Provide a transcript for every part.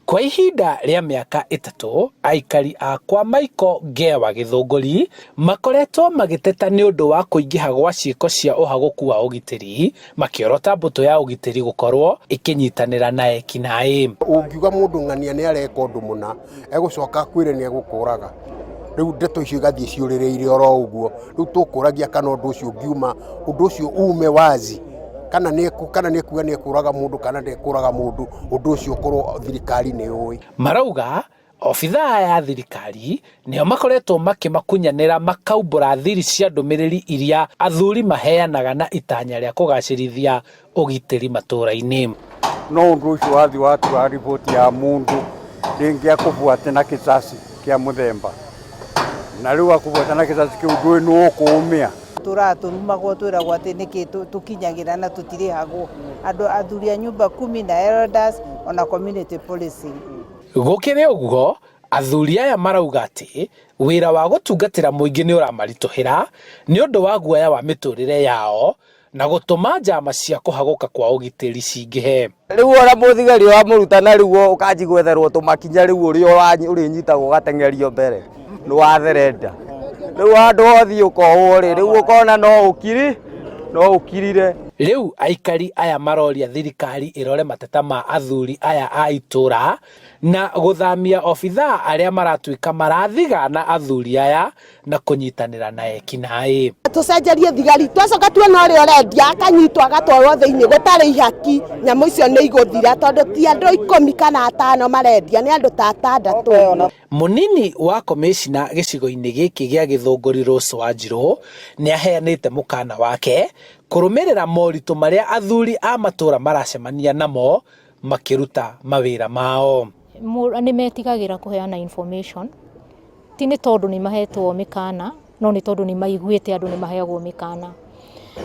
Kwa ihinda rĩa mĩaka ĩtatũ, aikari a kwa Michael Ngewa Gĩthũngũri makoretwo magĩteta nĩ ũndũ wa kũingĩha gwa ciĩko cia ũhagũku wa ũgitĩri, makĩorota mbũtũ ya ũgitĩri gũkorwo ĩkĩnyitanĩra na ekinaĩ. Ũngiuga mũndũ ng'ania nĩ areka ũndũ mũna, egũcoka akwĩre nĩ egũkũraga. Rĩu ndeto icio igathiĩ ciũrĩrĩire oro ũguo. Rĩu tũkũragia kana ũndũ ũcio ũngiuma, ũndũ ũcio ume wazi kana nĩ kana nĩ ekuga nĩ ekũraga mũndũ kana ndekũraga mũndũ, ũndũ ũcio ũkorwo thirikari nĩ yũĩ. Marauga obithaa ya thirikari nĩo makoretwo makĩmakunyanĩra makaumbũra thiri cia ndũmĩrĩri iria athuri maheanaga na itanya rĩa kũgacĩrithia ũgitĩri matũra-inĩ. No ũndũ ũcio wathiĩ watua riboti ya mũndũ rĩngĩ akũbuate na kĩcaci kĩa mũthemba na rĩu akũbuata na kĩcaci kĩu ndũĩ nũ ũkũũmĩa. Tũraga tũrumagwo twĩragwo atĩ nĩkĩ tũkinyagĩra na tũtirĩhagwo. Andũ athuri a nyumba kumi na elders ona community policing. Gũkĩrĩ ũguo, athuri aya marauga atĩ wĩra wa gũtungatĩra mũingĩ nĩ ũramaritũhĩra nĩ ũndũ wa guoya wa mĩtũrĩre yao na gũtũma njama cia kũhagũka kwa ũgitĩri cingĩhe. Rĩu ona mũthigari wamũruta na rĩu ũkanji gwetherwo tũmakinya rĩu ũrĩa ũrĩnyitagwo ũgateng'erio mbere nĩ watherenda. Rĩu handũ hothiĩ ũkohwo rĩ, rĩu ũkona no ũkiri no ũkirire. Rĩu aikari aya maroria thirikari ĩrore mateta ma athuri aya a itũra na gũthamia obithaa arĩa maratuĩka marathigana athuri aya na kũnyitanĩra na ekinaĩ. Tũcenjerie thigari, twacoka tuona ũrĩa ũrendia akanyitwo agatwarwo thĩinĩ gũtarĩ ihaki, nyamũ icio nĩ igũthira tondũ ti andũ 10 kana 5 marendia, nĩ andũ ta 6. Mũnini wa komĩcina gĩcigo-inĩ gĩkĩ gĩa Gĩthũngũri Rose Wanjirũ nĩ aheanĩte mũkana wake kũrũmĩrĩra moritũ marĩa athuri a matũra maracemania namo makĩruta mawĩra mao. Nĩ metigagĩra kũheana information, ti nĩ tondũ nĩ mahetwo mĩkana, no nĩ tondũ nĩ maiguĩte andũ nĩ maheagwo mĩkana.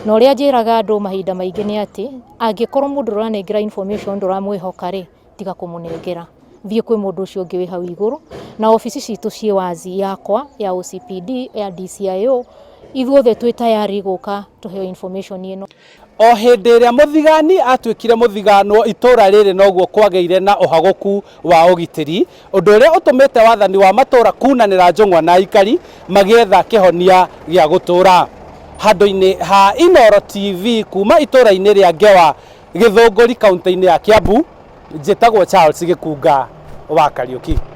Na ũrĩa njĩraga andũ mahinda maingĩ nĩ atĩ, angĩkorwo mũndũ ũranengera information ndũramwĩhoka rĩ, tiga kũmũnengera. Thiĩ kwĩ mũndũ ũcio ũngĩ wĩ hau igũrũ. Na obici citũ ciĩ wazi, yakwa, ya OCPD, ya DCIO, ithuothe twĩ tayari gũka tũheo information ĩno. O hĩndĩ ĩrĩa mũthigani atuĩkire mũthiganwo itũra rĩrĩ noguo kwagĩire na ũhagũku wa ũgitĩri, ũndũ ũrĩa ũtũmĩte wathani wa matũra kunanĩra njũng'wa na aikari magĩetha kĩhonia gĩa gũtũra. Handũ-inĩ ha Inooro TV kuma itũra-inĩ rĩa Ngewa, Gĩthũngũri kaunti-inĩ ya Kiambu, njĩtagwo Charles Gĩkunga wa Kariũki.